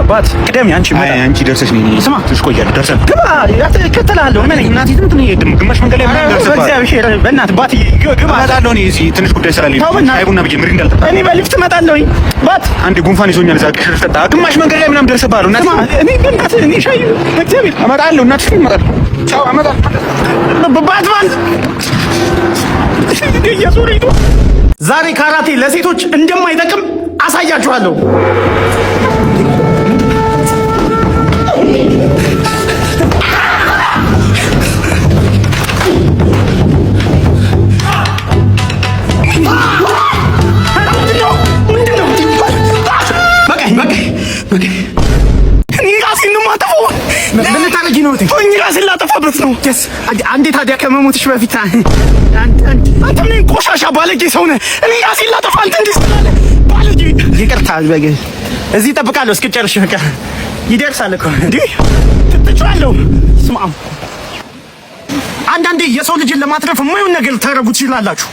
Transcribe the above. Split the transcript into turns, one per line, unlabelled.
ባት ቅደም አንቺ
አንቺ ደርሰሽ ነኝ።
ስማ
ትንሽ ቆያለሁ። ደርሰን
ግባ፣ እከተልሃለሁ። ምን
እናቴ ትሙት እኔ ግማሽ መንገድ ላይ ምናምን ደርሰህ
በእግዚአብሔር በእናትህ ባት ግባ።
እመጣለሁ። እኔ እዚህ ትንሽ ጉዳይ ስላለኝ
ተው በእናትህ።
ሻይ ቡና ብዬ ምሪ እንዳልጠጣ
እኔ በሊፍት እመጣለሁኝ። ባት
አንዴ ጉንፋን ይዞኛል። እዛ ቅሽር ጠጣ። ግማሽ መንገድ ላይ ምናምን ደርሰብሃለሁ። እናቴ
ስማ፣ እኔ በእናትህ እኔ ሻይ በእግዚአብሔር
እመጣለሁ። እናቴ እመጣለሁ። ቻው፣ እመጣለሁ።
ባት ባት እየዞረ ሄዶ ዛሬ ካራቴ ለሴቶች እንደማይጠቅም አሳያችኋለሁ። ምንድነው? ምንድነው? በቃኝ፣ በቃኝ፣ በቃኝ። እኔ ራሴን ነው የማጠፋው።
ምን ልታረጊ ነው?
እኔ ራሴን ላጠፋበት ነው።
አንዴ ታዲያ ከመሞትሽ በፊት
አንተ ምን ቆሻሻ ባለጌ ሰው ነህ። እኔ ራሴን ላጠፋ አንተ እንዲህ ስትላለህ ባለጌ።
ይቅርታ፣ እዚህ እጠብቃለሁ እስክጨርሽ። በቃ ይደርሳል እኮ።
እንዴ ትችላለሁ። ስማ፣ አንዳንዴ የሰው ልጅን ለማትረፍ የማይሆን ነገር ልታደርጉ ትችላላችሁ።